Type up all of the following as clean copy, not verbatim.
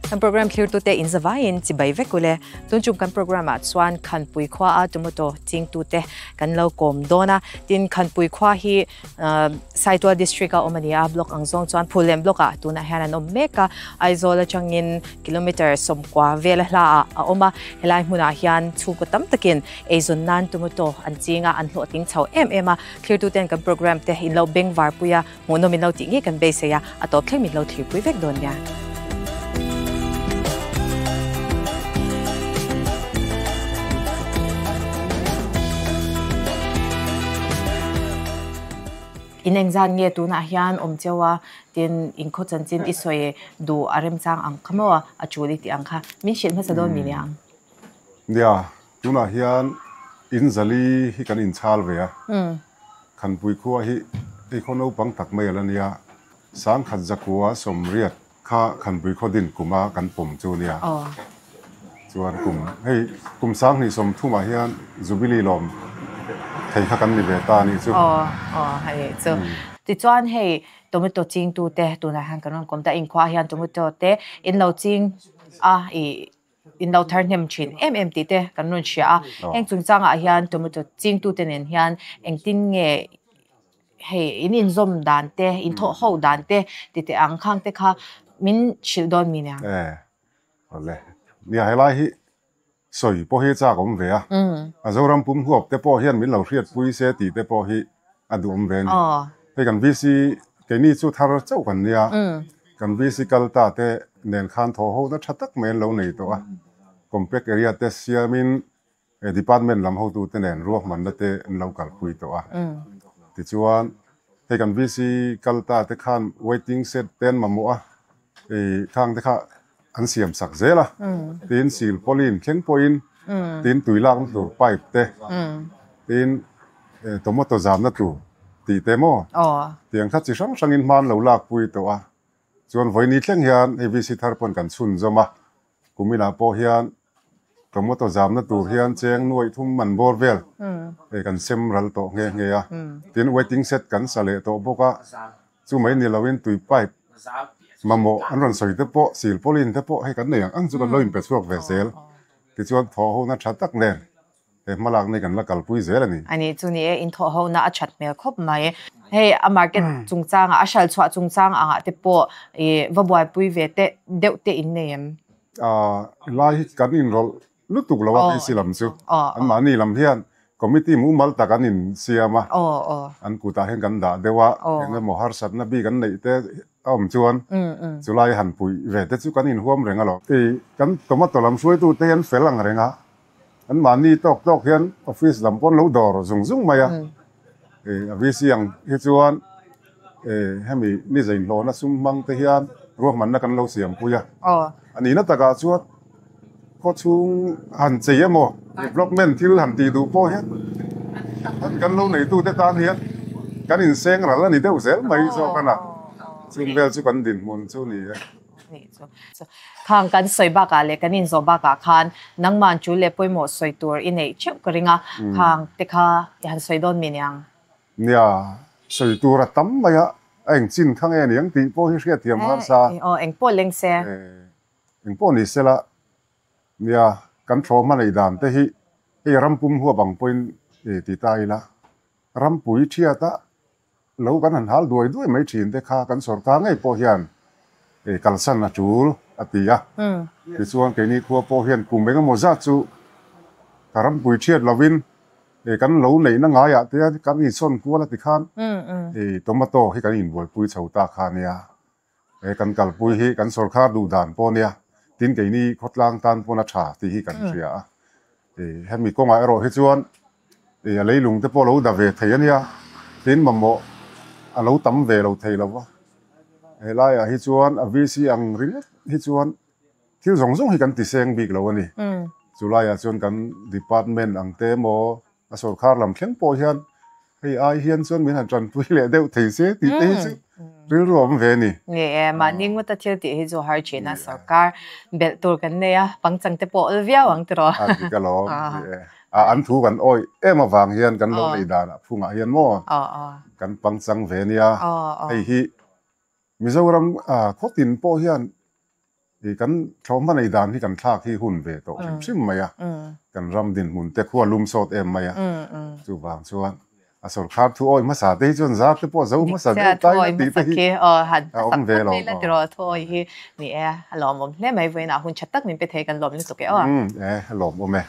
Kan program thlirtute in zavaiin chibai vek ule. Tun chung kan program ah chuan Khanpui khua a tomato chingtute kan lo kawm dawn a. Tin Khanpui khua hi Saitual district a awm a ni a, block ang zawng chuan Phullen block ah tunah hian an awm mek a, Aizawl atangin kilometre 90 vel a hla ah a awm a, helai hmunah hian chhungkaw tam takin eizawn nan tomato an ching a, an hlawhtling chho em em a, thlirtuten kan programme te in lo beng varpui a, hmuhnawm in lo tih ngei kan beisei a, a tawp thleng min lo thlirpui vek dawn nia. In engzat nge tunah hian awm cheu a, tin in khaw chanchin i sawi duh a remchang ang kha maw a tul i tih ang kha min hrilh hmasa dawn mi nia ang. Nia, tunah hian in zali hi kan inchhal ve a. Khanpui khua hi hei khaw naupang tak mai a la nia, Sangkhat zakua 80 kha Khanpui khaw din kuma kan pawm chu nia. Chuan kum hei kum 2030 ah hian Jubilee lawm thei kha kan ni ve ta a nih chu. Aw aw hei chu. Tichuan hei tomato chingtu te tunah hian kan rawn kawm ta, inkhua hian tomato te in lo ching a i in lo thar hnem thin em em tih te kan rawn hria a. Heng chungchangah hian tomato chingtute nen hian engtin nge hei in inzawm dan te, in thawh ho dan te ti teh ang khang te kha min hrilh dawn mi nia. E, awle. Nia helai hi sawi pawh hi chak awm ve a. A Zoram pum huap te pawh hian min lo hriatpui se tih te pawh hi a duhawm ve a ni. Hei kan VC keini chu thar chauh kan nia, kan VC kal ta te nen khan thaw ho na tha tak mai an lo nei tawh a, compact area te siamin department lam hotu te nen ruahmanna te an lo kalpui tawh a. Tichuan hei kan VC kal ta te khan waiting shed te an mamawh a, khang te kha an siam sak zel a, tin silpauline thleng pawhin tin tui lakna tur pipe te, tin tomato zamna tur tih te maw tiang kha chi hrang hrangin hman lo lakpui tawh a, chuan vawiini thleng hian hei VC thar pawn kan chhunzawm a, kuminah pawh hian tomato zamna tur hian cheng nuaih thum man bawr vel hei kan sem ral tawh nghe nghe a, tin waiting shed kan sa leh tawh bawk a. Chu mai ni loin tui pipe mamawh an rawn sawi te pawh silpauline te pawh hei kan nei ang ang chu kan lo inpe chhuak ve zel. Tichuan thawhhona tha tak nen he hmalakna hi kan la kalpui zel a ni. A ni, chu ni e, inthawhhona a that hmel khawp mai. Hei a market chungchangah, a hral chhuah chungchang angah te pawh i va buaipui ve te deuh te in nei em? Lai hi kan inrawlh lutuk lo a VC lam chu. Anmahni lam hian committee mumal tak an insiam a, an kutah hian kan dah deuh a, eng emaw harsatna bik an neih te a awm chuan chulai han puih ve te chu kan inhuam reng alawm. Hei kan tomato lam hruaitute hi an fel ang reng a, anmahni tawk tawk hian office lam pawh an lo dawr zung zung mai a. A VC ang hi chuan hemi ni zainhlawhna sum hmang te hian ruahmanna kan lo siampui a, a nihna takah chuan Khaw chhung han chei emaw development thil han tih duh pawh hian kan lo neitute tan hian kan inseng ral a ni deuh zel mai zawk a na. Chung vel chu kan dinhmun chu ni e. Khang kan sawi bakah leh kan inzawh bakah khan nangman tul leh pawimawh sawi tur i neih theuh ka ring a, khang te kha i han sawi dawn mi niang? Nia, sawi tur a tam mai a, a eng chin kha nge niang tih pawh hi hriatthiam harsa. Aw, eng pawh leng se. Engpawh ni sela, nia, kan thlawh hma nei dan te hi hei rampum huap ang pawhin ti ta ila, rampui thiata lo kan han hal duai duai mai thin te kha kan sorkar ngei pawh hian kalsan a tul a ti a. Tichuan keini khua pawh hian kum engemaw zat chu ka rampui thiat lovin kan lo neihna ngaiah te kan insawn kual a ti khan tomato hi kan inbuaipui chho ta kha nia. He kan kalpui hi kan sorkar duh dan pawh nia, tin keini khawtlang tan pawn a tha tih hi kan hria a. Hemi kawngah erawh hi chuan a leilung te pawh lo da ve thei a nia, tin mamawh a lo tam ve lo thei lo va. Helaiah hi chuan a VC ang ringawt hi chuan thil zawng zawng hi kan ti seng bik lo a ni. Chulaiah chuan kan department ang te emaw a sorkar lam thleng pawh hian. Hei ai hian chuan min han tanpui leh deuh thei se tih te hi chu rilru a awm ve a ni. Ni e, mahni ngawta thil tih hi chu har thin a, sorkar belh tur kan nei a, pangchang te pawh awl viau ang tiraw? A dik alawm, ni e. A an thu kan awih em avang hian kan lo nei danah phungah hian maw kan pangchang ve nia. Hei hi Mizoram khawtin pawh hian I kan thlawhhma nei dan hi kan thlak hi hun ve tawh hrim hrim mai a, kan ram dinhmun te khu a lum sawt em mai a, chuvang chuan a sawrkhar thu awi hmasa te hi chuan zar te pawh zo hmasa deuh tai na tih te hi a awm ve lo. Ni e, a lawmawm hle mai, vawiinah hun tha tak min pe thei kan lawm lutuk e aw. E, a lawmawm e.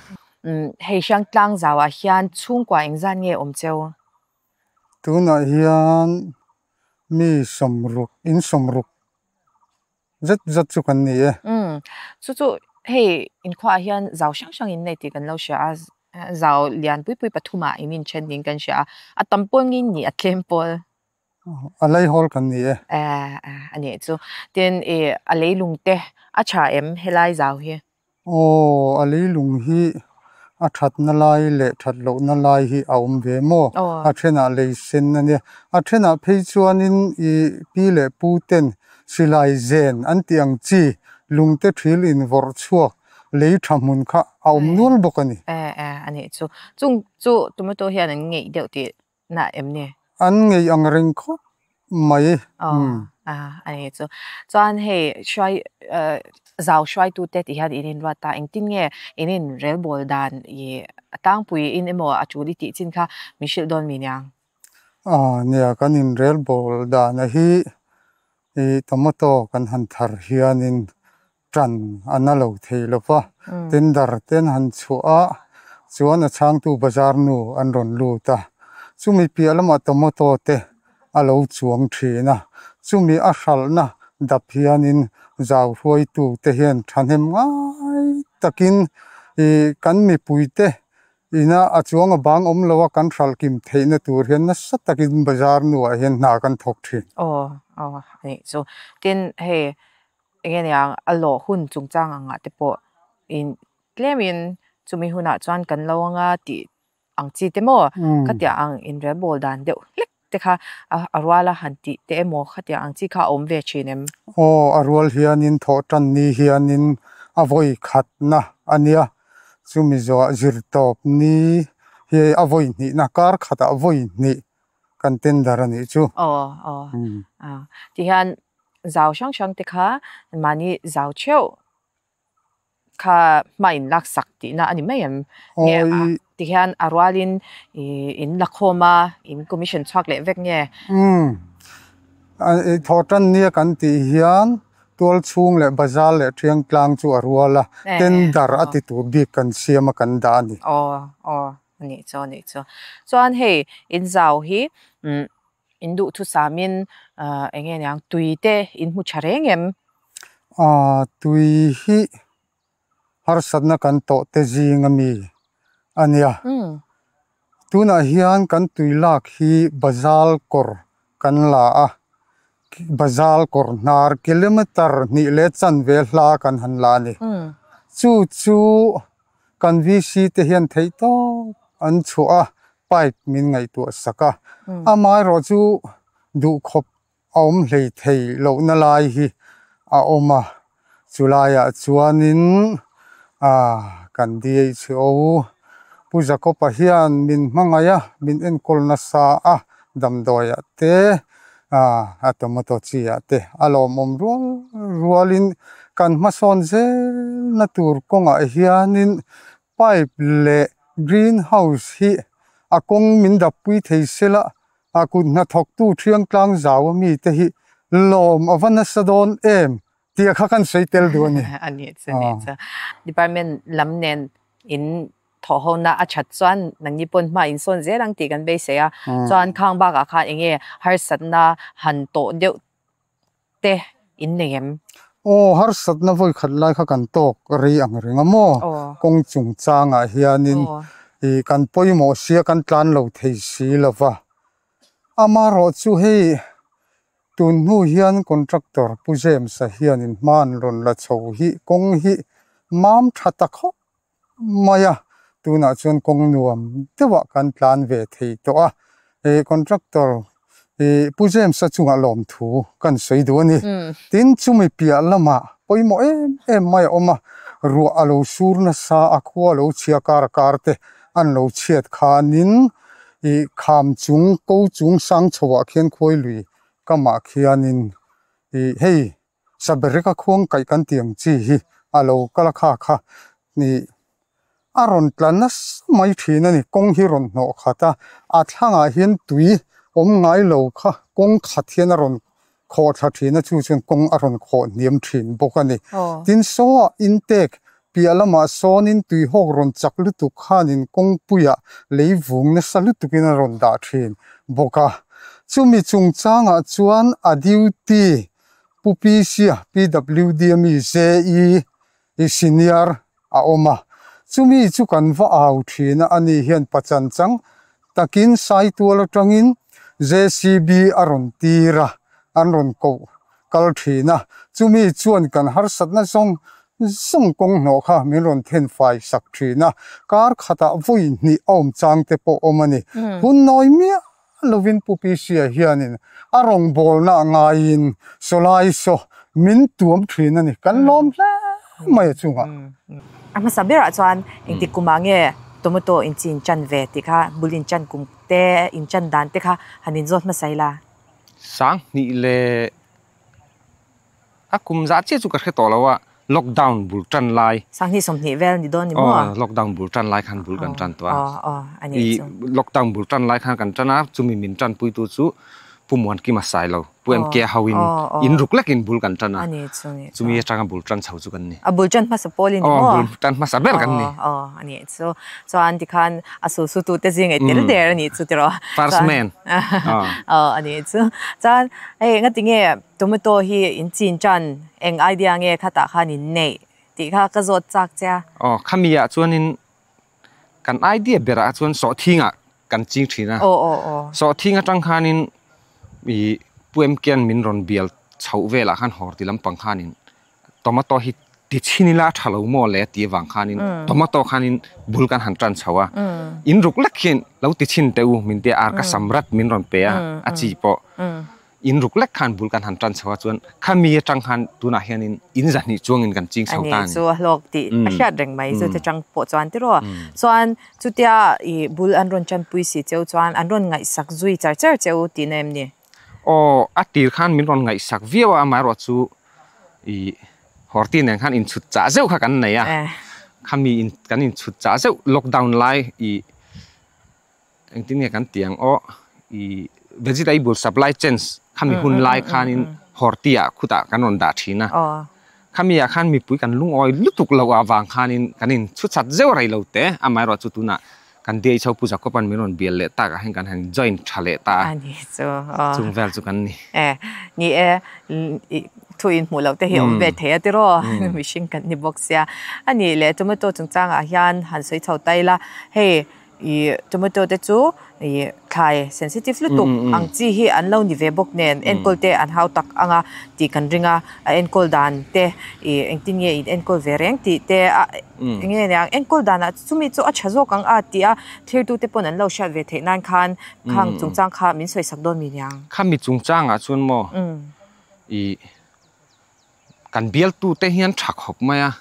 Hei Hriangtlang zauah hian chhungkua engzat nge awm cheu? Tunah hian mi sawmruk, in sawmruk Zet zet chu kan ni e. Umm. Chu chu hei inkhuaah hian zau hrang hrang in nei tih kan lo hria a, zau lian pui pui pathumah in inthen niin kan hria a, a tam pawl nge ni a tlem pawl? A leihawl kan ni e. A nih chu. Tin i a leilung te a tha em helai zau hi? Aw, a leilung hi a thatna lai leh that lohna lai hi a awm ve maw? A thenah lei sen a nia. A thenah phei chuanin i pi leh pu ten silai zen an tih ang chi lungte thil invawrh chhuak lei tha hmun kha a awm nual bawk a ni. E, e, a nih chu. Chung chu tomato hian an ngeih deuh tih na em ni? An ngei ang reng khawp mai. Aw, a a ni chu. Chuan hei hruai zau hruaitute tih hian in inruat ta, engtin nge in inrelbawl dan i a tlangpui in emaw a tul i tih chin kha min hrilh dawn mi niang? A nia, kan inrelbawl dana hi i tomato kan han thar hianin ṭan a na lo thei lo va, tender te an han chhuah a, chuan a chhangtu bazar nu an rawn lut a, chumi piah lamah tomato te a lo chuang thin a, chumi a hralhna dap hianin zau hruaitu te hian thahnem ngai takin ih kan mipui te ina a chuang a bang awm lo a kan hralh kim theihna tur hian nasa takin bazar nuah hian hna kan thawk thin. Aw aw a nih chu. Tin hei Enge niang a lawh hun chungchang angah te pawh in tlemin chumi hunah chuan kan lo anga tih ang chi te maw khatiang ang inrelbawl dan deuh hlek te kha a rual a han tih te emaw khatiang ang chi kha a awm ve thin em? Aw a rual hianin thawh tan ni hianin a vawi khatna a nia, chumi zawhah zirtawp ni hi a vawi hnihna kar khatah vawi hnih kan tender a nih chu. Aw aw tihian Zau hrang hrang te kha mahni zau theuh kha hma in lak sak tihna a ni mai em? Nge a tihian a rualin in la khawm a, in commission chhuak leh vek nge? Umm. Thawh tan nia kan tih hian tual chhung leh bazar leh thiangtlang chu a rual a, tender a ti tur bik kan siam a kan dah a ni. Aw aw a nih chu a nih chu. Chuan hei in zau hi umm In duhthusamin eng nge niang tui te in hmu tha reng em? Tui hi harsatna kan tawh te zing a mi a nia. Tunah hian kan tui lak hi bazal kawr kan la a, bazal kawr hnar kilometer hnih leh chanve hla kan han la a ni. Chu chu Kan VC te hian theih tawp an chhuah a, pipe min ngaihtuah sak a. Amaherawh chu duhkhawp a awm hlei thei lohna lai hi a awm a, chu laiah chuanin kan DHO Pu Jacob-a hian min hmangaih a, min enkawl nasa a, damdawiah te a tomato chi ah te a lawmawm rual rualin kan hmasawn zelna tur kawngah hianin pipe leh green house hi a kawng min dappui thei sela a kut hnathawktu thiangtlang zau a mite hi lawm a va nasa dawn em tih kha kan sawi tel duh a ni. A nih chu a nih chu. Department lam nen in thawhhona a that chuan nangni pawn hma in sawn zel ang tih kan beisei a, chuan khang bakah khan eng nge harsatna han tawh deuh te in nei em? Aw, harsatna vawi khat lai kha kan tawk rei ang reng a maw? Kawng chungchangah hianin ih kan pawimawh sia kan tlan lo thei si lo va, amaherawh chu hei Tun hnu hian contractor Pu James-a hianin hman rawn la chho hi kawng hi mam tha ta khawp mai a, tunah chuan kawng nuam deuhah kan tlan ve thei tawh a. Contractor Pu James-a chungah lawmthu kan sawi duh a ni. Tin, chumi piah lamah pawimawh em em mai a awm a, ruah a lo sur nasa a, khua a lo chhia kar a kar te an lo chhiat khanin kham chung ko chung sang chhoah khian khuai lui kamah khianin hei Sabereka khuang kaih kan tih ang chi hi a lo kal a kha kha ih a rawn tla nasa mai thin a ni kawng hi rawn hnawh khat a a thlangah hian tui awm ngai lo kha kawng khat hian a rawn khawh thla thin a chu chuan kawng a rawn khawh hniam thin bawk a ni tin saw ah intek piah lamah sawnin tui hawk rawn chak lutuk khanin kawngpuiah lei vung nasa lutukin a rawn dah thin bawk a chumi chungchangah chuan a duty Pu Pisia, PWD a mi JE i senior a awm a, chumi chu kan va au thin a, ani hian pachan chang takin Saitual atangin JCB a rawn tir a, an rawn koh kal thin a, chumi chuan kan harsatna zawng zawng kawng hnawh kha min rawn then fai sak thin a, kar khatah vawi hnih a awm chang te pawh awm a ni. Hun nawi miah lovin Pu Pisia hianin a rawngbawlna a ngaiin sawlai saw min tuam thin a ni. Kan lawm hle mai a chungah. A hmasa berah chuan engtik kumah nge tomato in chi in chan ve tih kha bul in chan kum te in chan dan te kha han in zawt hmasa ila. Sanghnih leh A kum zah chiah chu ka hre tawh lo a, lockdown bul tan lai. 2020 vel ni dawn ni maw? Aw, lockdown bul tan lai khan bul kan tan tawh a. Aw, aw, a nih chu. I lockdown bul tan lai khan kan tan a, chumi min tanpuitu chu Pu Muankima Sailo, Pu MK hoin in ruk lekin bul kan tan a. A nih chu, nih chu. Chumi atanga bul tan chho chu kan ni. A bul tan hmasa pawl i ni maw? Aw, bul tan hmasa ber kan ni. Aw, aw, a nih chu. Chuan tikhan a sulsutute zing ei tel der a nih chu tiraw? First man. Aw, a nih chu. Chuan hei ngatinge Tomato hi in chin tan eng idea nge khatah khan in neih tih kha ka zawt chak che a. Aw, khami ah chuanin kan idea berah chuan sawhthingah kan ching thin a. Aw aw aw. Sawhthing atang khanin ih Pu MKan min rawn bial chhoh velah khan hawr ti lampang khanin tomato hi ti chhin ila a tha lo maw le tih avang khanin tomato khanin bul kan han tan chho a. In ruk lek hian lo ti chhin teh u min tia ar ka samrat min rawn pe a, a chi pawh. In ruk lek khan bul kan han tan chho a chuan khami atang khan tunah hianin in zahnih chuangin kan ching chho ta a ni. Ani chu a hlawk tih a hriat reng mai chu te tang pawh chuan tiraw. Chuan chutia i bul an rawn tanpui si cheu chuan an rawn ngaihsak zui char char cheu tihna em ni? Aw, a tir khan min rawn ngaihsak viau a, amaherawhchu i Horti nen khan inchhut chah zeuh kha kan nei a. Khami kan inchhut chah zeuh lockdown lai i Engtin nge kan tih ang aw, i vegetable supply chains khami hun lai khanin Horti ah khutah kan rawn dah thin a. Khami ah khan mipui kan lungawi lutuk loh avang khanin kan in chhuchhat zeuh rei lo te, amaherawh chu tunah kan DHO Pu Jacob-a'n min rawn bial leh tak ah hian kan han join tha leh ta a, chung vel chu kan ni. Ni e, thu in hmuh loh te hi awm ve thei a tiraw, mihring kan ni bawk sia. A nih leh tomato chungchangah hian han sawi chho ta ila, hei I tomato te chu i thlai sensitive lutuk ang chi hi an lo ni ve bawk nen enkawl te an hau tak ang a tih kan ring a, a enkawl dan te i engtin nge in enkawl ve reng tih te a enge niang enkawl danah chumi chu a tha zawk ang a tih a thirtu te pawn an lo hriat ve theih nan khan khang chungchang kha min sawi sak dawn mi niang. Khami chungchangah chuan maw i kan bialtu te hian tha khawp mai a,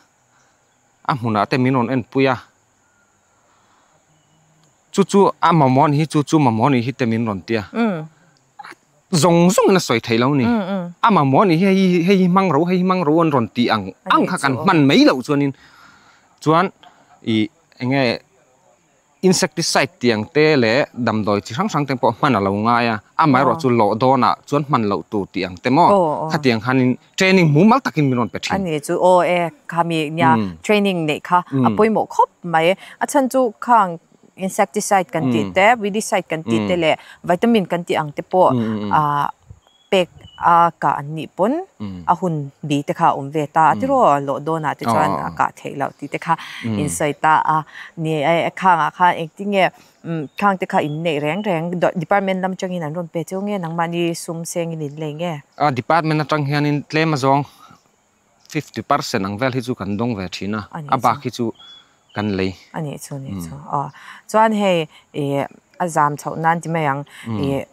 a hmunah te min rawn enpui a. Chu chu a mamawh anih hi chu chu mamawh anih hi te min rawn ti a. Zawng zawngin a sawi theih lo a ni. A mamawh anih hi hei hei hi hmang ro hei hi hmang ro an rawn tih ang ang kha kan hman mai loh chuanin chuan ih eng nge insecticide tih ang te leh damdawi chi hrang hrang te pawh hman a lo ngai a, amaherawh chu lawh dawnah chuan hman loh tur tih ang te maw khatiang khanin Training mumal takin min rawn pe thin. A ni chu aw e, khami nia training neih kha a pawimawh khawp mai. A chhan chu khang insecticide kan tih te, weedicide kan tih te leh vitamin kan tih ang te pawh pek a kah an nih pawn a hun bi te kha a awm ve ta a tiraw lawh dawnah te chuan a kah theih loh tih te kha in sawi ta a. Ni e, khangah khan engtinge Umm khang te kha in neih reng reng department lam atangin an rawn pe cheu nge nangmahni sum sengin in lei nge? A department atang hianin tlem azawng 50% ang vel hi chu kan dawng ve thin a, a bak hi chu Kan lei. A nih chu nih chu aw. Chuan hei ih a zam chhoh nan ti mai ang ih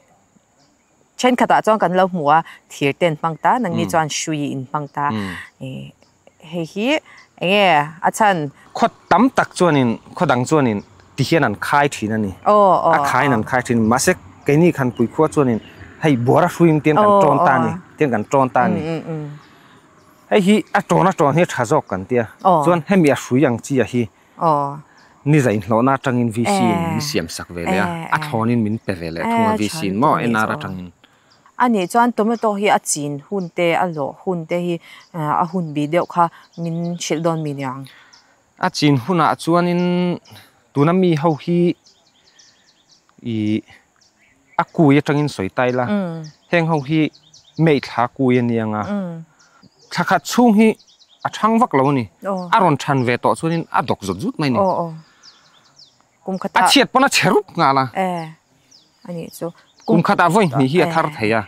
thenkhatah chuan kan lo hmu a thir te an hmang ta nangni chuan hrui in hmang ta ih hei hi eng nge a chhan. Khaw tam tak chuanin khaw dang chuanin ti hian an khai thin a ni. A khaiin an khai thin mahse keini khanpui khua chuanin hei buara hruiin tian kan tawn ta a ni tian kan tawn ta a ni. Hei hi a tawn a tawn hi a tha zawk kan tia. Chuan hemi a hrui ang chi a hi ni zaih hlawhna atangin VC in min siam sak ve leh a, a thlawnin min pe ve leh thung a VC in maw NR atangin. A nih chuan tomato hi a chin hun te a lawh hun te hi a hun bih deuh kha min hrilh dawn mi niang. A chin hunah chuanin tuna mi ho hi ih a kui atangin sawi ta ila heng ho hi mei thla kui a nia nga thla khat chhung hi a thang vak lo a ni a rawn than ve tawh chuanin a dawk zawt zut mai a ni a chhiat pawn a chhe rup nghal a kum khatah vawi hnih hi a thar thei a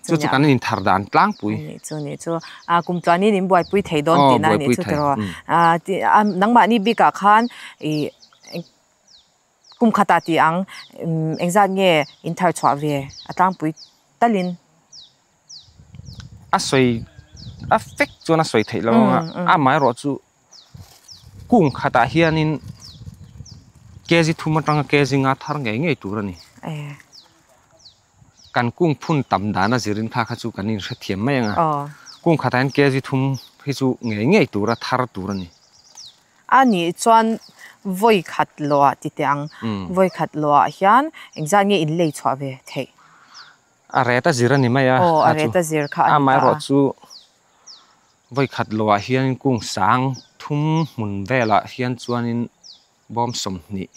chu chu kan inthar dan tlangpui chu ni chu a kum tluanin in buaipui thei dawn tihna a nih chu tiraw nangmahni bikah khan ih Kum khatah tih ang, engzat nge in thar chhuah ve a tlangpui talin? A sawi, a fek chuan a sawi theih lo ang a, amaherawh chu kung khatah hianin kg thum atanga kg nga thar ngei ngei tur a ni. Kan kung phun tam dan a zirin kha kha chu kan inhrethiam mai ang a, kung khatah hian kg thum hi chu ngei ngei tura thar tur a ni. A nih chuan vawi khat loah ti teh ang. Vawi khat loah hian engzat nge in lei chhuah ve theih? A ret a zir a ni mai a. Aw, a ret a zir kha a ni ta a. Amaherawh chu vawi khat loah hian kung sang thum hmun velah hian chuanin bawm 20,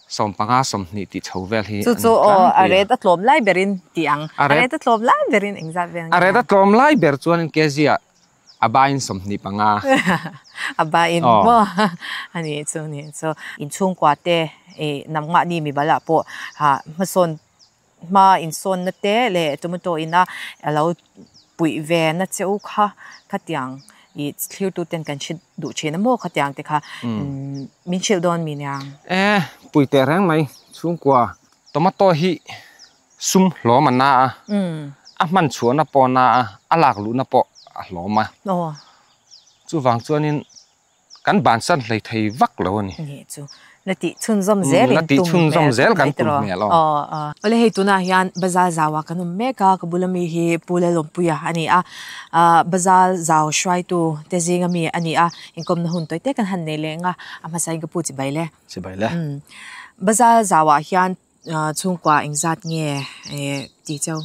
15 20 tih chho vel hi Chu chu aw a ret a tlawm lai berin tih ang. A ret a tlawm lai berin engzat vel nge? A ret a tlawm lai ber chuanin kg ah A bain 25. A bain maw? A nih chu, nih chu. Inchhungkua te i namngahni mi balah pawh hmasawn hma insawnna te leh tomato ina a lo puih ve na che u kha khatiang i thlirtu ten kan hre duh thin a maw khatiang te kha min hrilh dawn mi niang. E, pui teh reng mai chhungkua. Tomato hi Sum hlawm a na a, a hman chhuahna pawh a na a, a lak luhna pawh a hlawm a. Chuvang chuanin kan bansan hlei thei vak lo a ni. Nih chu. La tih chhunzawm zel in tum hmel mai tiraw. Awle hei tunah hian Bazar zauah kan awm mek a, ka bula mi hi Pu Lalawmpuia a ni a, Bazar zau hruaitu te zinga mi a ni a, inkawmna hun tawi te kan han nei leh ang a, a hmasain ka pu chibai le. Chibai le. Bazar zauah hian Chhungkua engzat nge ti cheu?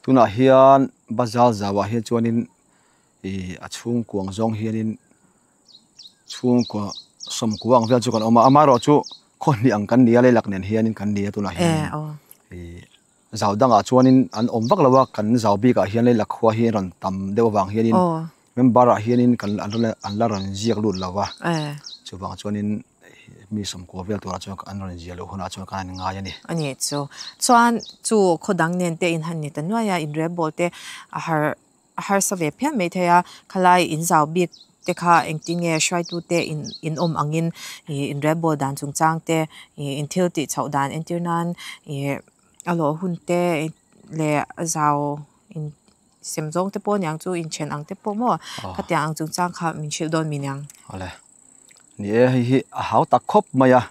Tunah hian Bazar zauah hian chuanin ih a chhungkua ang zawng hianin chhungkua sawmkua ang vel chu kan awm a, amaherawhchu khaw hnih ang kan ni a leilak nen hianin kan ni a tunah hianin ih zau dangah chuanin an awm vak lo a, kan zau bikah hian leilak khua hi a rawn tam deuh avang hianin member ah hianin kan an la rawn ziak lut lo va, chuvang chuanin. Mi sawmkua vel turah chuan an rawn ziah loh hunah chuan kan han ngai a ni. A ni chu. Chuan chu khaw dang nen te in han ni ta nuai a, inrelbawl te a har a harsa ve phian mai thei a, khalai in zau bik te kha engtin nge hruaitu te in in awm angin ih inrelbawl dan chungchang te ih in thil tih chhoh dan entir nan ih a lawh hun te leh a zau in sem zawng te pawh aniang chu inthen ang te pawh maw khatiang ang chungchang kha min hrilh dawn mi niang. Awle. Ni e, hei hi a hau tak khawp mai a,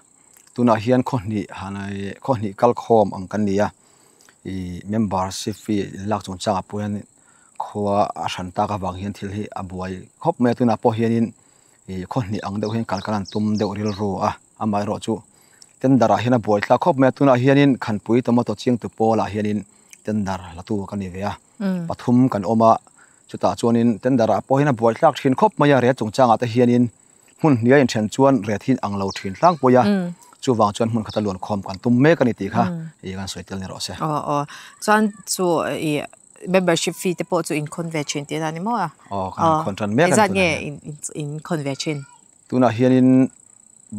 tunah hian khaw hnih han khaw hnih kal khawm ang kan ni a, ih membership fee in lak chungchang ah pawh hian khua a hran tak avang hian thil hi a buai khawp mai a, tunah pawh hianin ih khaw hnih ang deuh hian kal kan han tum deuh rilru a, amaherawhchu tender ah hian a buai thlak khawp mai a, tunah hianin Khanpui tomato chingtu pawlah hianin tender la tu ka ni ve a, pathum kan awm a, chutah chuanin tender ah pawh hian a buai thlak thin khawp mai a, ret chungchangah te hianin hmun hniai inthen chuan ret hi ang lo thin tlangpui a, chuvang chuan hmun khata luan khawm kan tum mek a ni tih kha ih kan sawi tel ni rawh se. Aw aw, chuan chu ih membership fee te pawh chu in khawn ve thin tih a ni maw a? Aw kan khawn tan mek a ni tunah hian. Engzat nge in khawn ve thin? Tunah hianin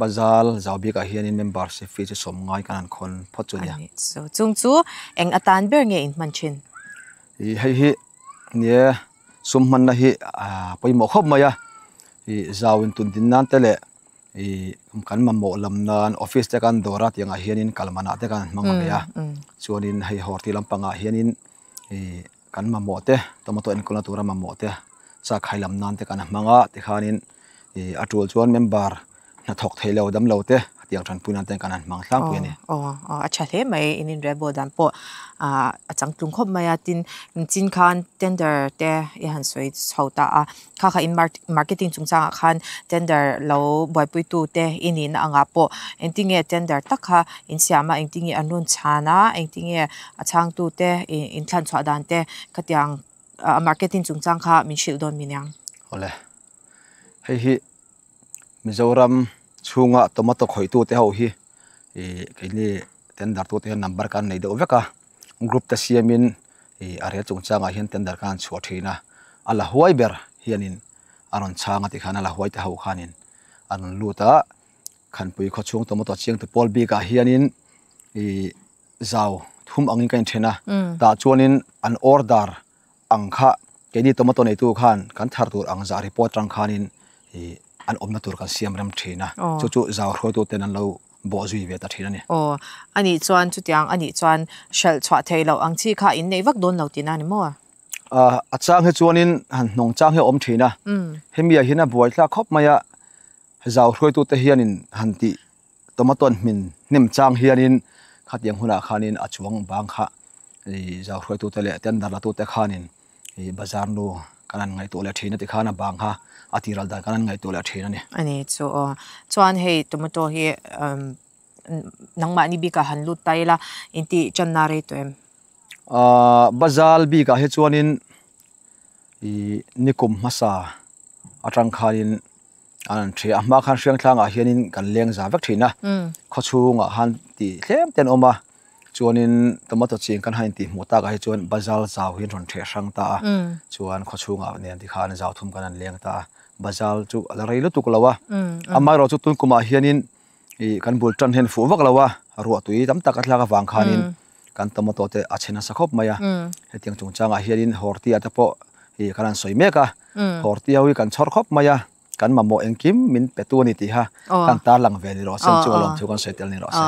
Bazar zau bikah hianin membership fee chu sawm ngai kan han khawn phawt chu nia. Ani chu chung chu eng atan ber nge in hman thin? Ih hei hi ni e sum hmanna hi a pawimawh khawp mai a. I zau in tun din nan te leh i kan mamawh lam nan office te kan dawr a tiangah hianin kal manah te kan hmang ve a chuanin hei horti lampangah hianin i kan mamawh te tomato enkawlna tura mamawh te chak hai lam nan te kan hmang a tikhanin i a tul chuan member hnathawk thei lo dam lo te tiang tanpui nan te kan han hmang tlangpui a ni. Aw aw a tha hle mai in inrel bawl dan pawh a changtlung khawp mai a tin chin khan tender te i han sawi chho ta a kha kha in marketing chungchangah khan tender lo buaipuitu te i nihna angah pawh engtinge tender tak kha in siam a engtinge an rawn chhan a engtinge a chhangtu te in thlan chhuah dan te khatiang marketing chungchang kha min hrilh dawn mi niang. Awle hei hi Mizoram chhunga tomato khawihtu te ho hi ih keini tender tute hian number kan nei deuh vek a group te siamin ih a rel chungchangah hian tender khan an chhuah thin a a la huai ber hianin a rawn chhang a tikhan a la huai te ho khanin a rawn lut a Khanpui khawchhung tomato chiangtu pawl bikah hianin ih zau thum angin ka inthen a tah chuanin an order ang kha keini tomato neitu khan kan thar tur ang zah report atang khanin ih an awmna tur kan siam rem thin a chu chu zau hruaitu ten an lo bawh zui ve ta thin a ni. Aw anih chuan chutiang anih chuan hralh chhuah theih loh ang chi kha in nei vak dawn lo tihna a ni maw? A chang hi chuanin han hnawng chang hi a awm thin a hemi ah hian a buai thlak khawp mai a zau hruaitu te hianin han tih tomato an hmin hnem chang hianin khatiang hunah khanin a chuang bang kha ih zau hruaitute leh tender latute khanin ih bazar nu kan han ngaihtuah leh thin a tikhan a bang kha a tiral dan kan han ngaihtuah leh thin a ni. A ni chu aw. Chuan hei tomato hi nangmahni bikah han lut ta ila intih channa rei tawh em? Ahh bazar bikah hi chuanin ih nikum hmasa atang khanin an an ṭheh a hma khan hriang thlangah hianin kan leng za vek ṭhin a khawchhungah khan tih tlem te an awm a chuanin tomato ching kan han intih hmuh takah hi chuan bazar zau hi an rawn ṭheh hrang ta a chuan khawchhungah nen tikhan zau thum kan han leng ta a bazar chu a la rei lutuk lo a amaherawhchu chu tun kumah hianin ih kan bul ṭan hian fuh vak lo a ruah tui tam tak a thlak avang khanin kan tomato te a chhe nasa khawp mai a hetiang chungchangah hianin horti ah te pawh ih kan han sawi mek a horti ho hi kan chhawr khawp mai a kan mamawh engkim min pe tu a ni tih kha kan tarlang ve ni rawh se chu a lawm thu kan sawi tel ni rawh se.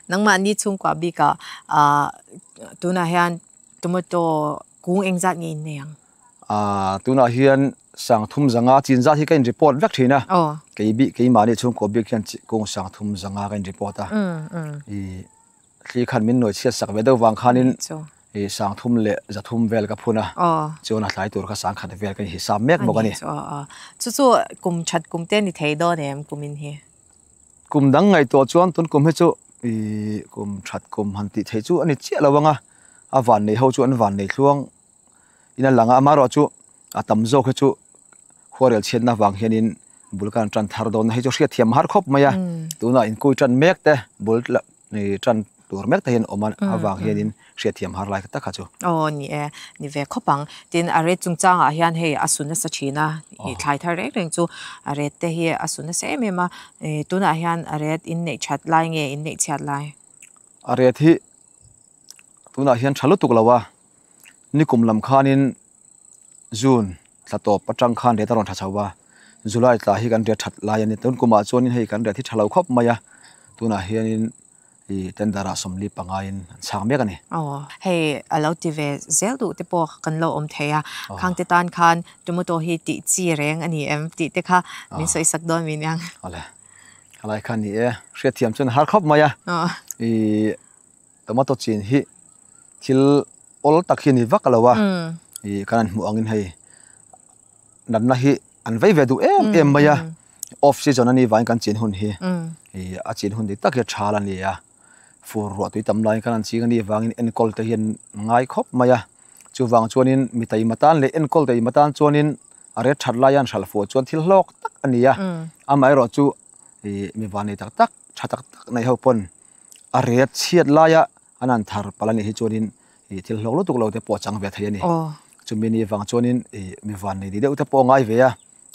Nangmahni chhungkua bikah ah tunah hian tomato kung engzat nge in nei ang? Ah tunah hian sang thum zanga chin zat hi ka in report vek thin a kei bik keimahni chhungkua bik hian kung sang thum zanga ka in report a ih Thli khan min nawi chhiat sak ve deuh vang khanin i sang thum leh za thum vel ka phun a, chuan a hlai tur kha sang khat vel ka inhisap mek bawk a ni. Chu chu kum that kum te ni thei dawn em kum in hi? Kum dang ngaihtuah chuan tun kum hi chu i kum that kum han tih theih chu a ni chiah lo ang a, a van nei ho chu an van nei thluang in a lang a, amaherawh chu a tam zawk hi chu khuarel chhiatna vang hianin bul kan tan thar dawn a, hei chu hriatthiam har khawp mai a, tunah inkui tan mek te bul tan tur mek te hian awm a avang hianin hriatthiam har lai tak kha chu. Aw ni e, ni ve khawp ang. Tin a ret chungchangah hian hei a su nasa thin a, thlai thar reng reng chu a ret te hi a su nasa em em a, tunah hian a ret inneih that lai nge inneih chhiat lai? A ret hi Tunah hian tha lutuk lo a, nikum lam khanin June thla tawp atang khan ret a rawn tha chho a, July tla hi kan ret that lai a ni. Tun kumah chuanin hei kan ret hi tha lo khawp mai a, tunah hianin ih tender ah sawmli pangaiin an chhang mek a ni. Aw, hei a lo ti ve zel duh te pawh kan lo awm thei a, khang te tan khan tomato hi tih chi reng a ni em tih te kha min sawi sak dawn mi aniang. Awle, helai khan ni e, hriatthiam chuan a har khawp mai a, ih. Tomato chin hi thil awl tak hi a ni vak lo a, ih kan han hmuh angin hei natna hi an vei ve duh em em mai a, off season a nih vangin kan chin hun hi ih a chin hun dik tak hi a tha la ni a, fur ruah tui tam laiin kan han ching a nih vangin enkawl te hian ngai khawp mai a, chuvang chuanin mi taima tan leh enkawl taima tan chuanin a ret that laia an hralh fuh chuan thil hlawk tak a ni a, amaherawhchu ih mi vannei tak tak tha tak tak nei ho pawn. A ret chhiat laia an han thar palh a nih hi chuanin ih thil hlawk lutuk lo te pawh a chang ve thei a ni. Chumi ni vang chuanin ih mi van nei deuh te pawh a ngai ve a,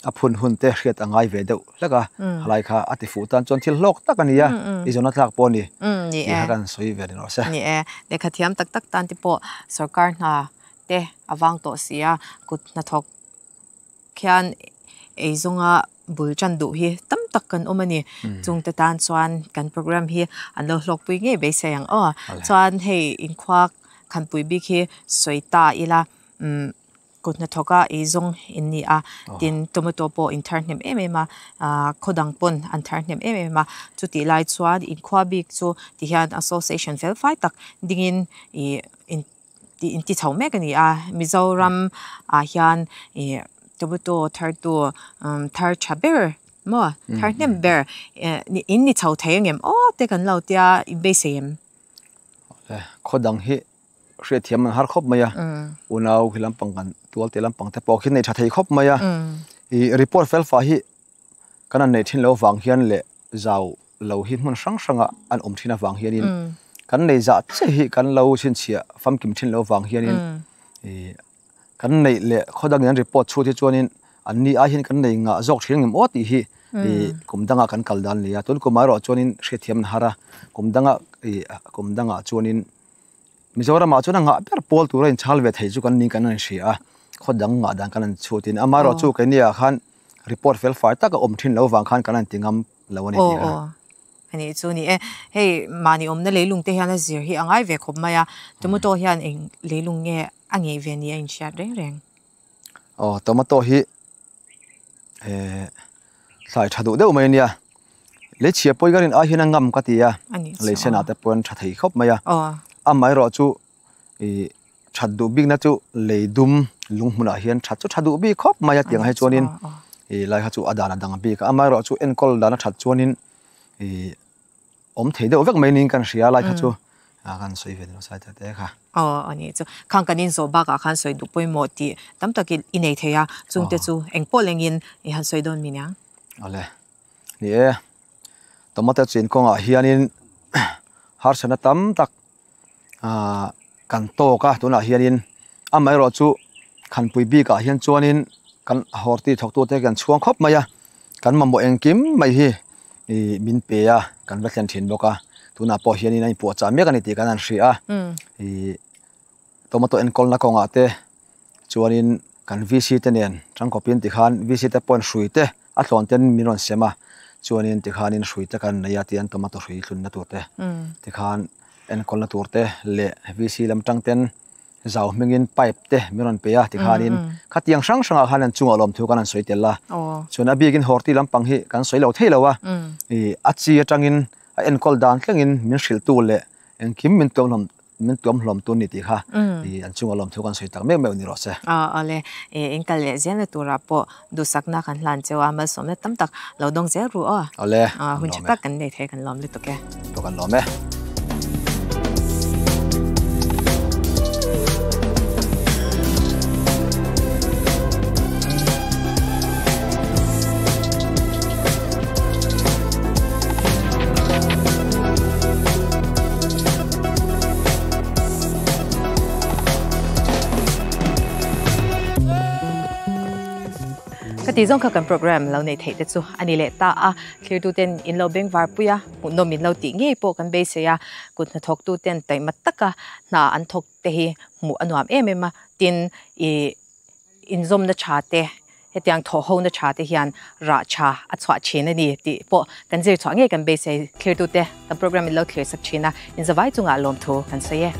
a phun hun te hriat a ngai ve deuh hlek a, halai kha a ti fuh tan chuan thil hlawk tak a ni a, i zawn a tlak pawh a ni tih kha kan sawi ve ni rawh se. Ni e, lehkha thiam tak tak tan te pawh sorkar hna te a vang tawh si a, kut hnathawk khian eizawnga. bul chan duh hi tam tak kan awm a ni. Chungte tan chuan kan program hi an lo hlawkpui ngei beisei ang aw. Chuan hei inkhua Khanpui bik hi sawi ta ila umm kut hnathawka ei zawng in ni a, tin tomato pawh in thar hnem em em a, ah khaw dang pawn an thar hnem em em a, chutih lai chuan inkhua bik chu tihian association fel fai tak dingin ih in tih in ti chho mek a ni a, Mizoram ah hian ih tomato thar tu thar tha ber maw thar hnem ber in ni chho thei ang em aw te kan lo tia in beisei em. Khaw dang hi hriatthiam an har khawp mai a, unau khi lampang kan tualte lampang te pawh khi nei tha thei khawp mai a, ih report fel fah hi kan han nei thin lo vang hian leh zau lo hi hmun hrang hranga an awm thin avang hianin kan nei zah che hi kan lo chhinchhiah famkim thin lo vang hianin ih kan neih leh khaw dangin an report chhut hi chuanin an ni ai hian kan nei ngah zawk thin ngem aw tih hi ih kum dangah kan kal dan a ni a, tun kum erawh chuanin hriatthiam an har a, kum dangah ih kum dangah chuanin Mizoramah chuan a ngah ber pawl tura inchhal ve thei chu kan ni kan han hria a, khaw dang ngah dan kan han chhut in amaherawh chu keini ah khan report fel fai tak a awm thin lo vang khan kan han ti ngam lo a ni tih kha. Ani chu ni e, hei mahni awmna leilung te hian a zir hi a ngai ve khawp mai a, tomato hian eng leilung nge a ngei ve ni a inhriat reng reng. Aw tomato hi eh thlai tha duh deuh mai a nia, lei chhia pawi ka rin ai hian a ngam ka ti a, lei senah te pawh an tha thei khawp mai a, amaherawh chu ih that duh bikna chu lei dum lung hmunah hian that chu tha duh bik khawp mai a tiang hi chuanin ih lai kha chu a dan a dang bik a, amaherawh chu enkawl dan a that chuanin ih awm thei deuh vek mai niin kan hria lai kha chu kan sawi ve deuh sai te kha. Aw a nih chu khang kan inzawh bakah khan sawi duh pawimawh tih tam tak i nei thei a chungte chu eng pawh lengin i han sawi dawn mi niang. Awle ni e tomato chin kawngah hianin harsatna tam tak ah kan tawk a tunah hianin amaherawh chu khanpui bikah hian chuanin kan horti thawktute kan chhuang khawp mai a kan mamawh engkim mai hi ih min pe a kan va thlen thin bawk a tunah pawh hianin a inpuahchah mek a ni tih kan han hria a ih tomato enkawlna kawngah te chuanin kan VC te nen tangkawpin tikhan VC te pawhin hrui te a thlawn ten min rawn sem a chuanin tikhanin hrui te kan nei a tian tomato hrui hlunna tur te tikhan enkawlna tur te leh VC lam tang ten zau hmingin pipe te min rawn pe a tikhanin khatiang hrang hrangah khan an chungah lawmthu kan han sawi tel a chuan a bikin horti lampang hi kan sawi lo thei lo a ih a chi atangin a enkawl dan thlengin min hrilhtu leh engkim min tuam hlawm min tuam hlawm tu ni tih kha ih an chungah lawmthu kan sawi tak meuh meuh ni rawh se. Aw awle ih in kal leh zelna turah pawh duhsakna kan hlan cheu a malsawmna tam tak lo dawng zel ru aw. Awle hun tha tak kan nei thei kan lawm lutuk e. Pawh kan lawm e. Ka tih zawng kha kan program lo nei theih te chu a ni leh ta a, thlirtu ten in lo beng var pui a, hmuhnawm in lo tih ngei pawh kan beisei a, kut hnathawk tu ten taihma taka hna an thawk te hi hmuh a nuam em em a, tin ih Inzawmna tha te, hetiang thawhhona tha te hian rah tha a chhuah thin a ni tih pawh kan zir chhuah ngei kan beisei. Thlirtute kan program in lo thlir sak thin a, inzavai chungah lawmthu kan sawi e.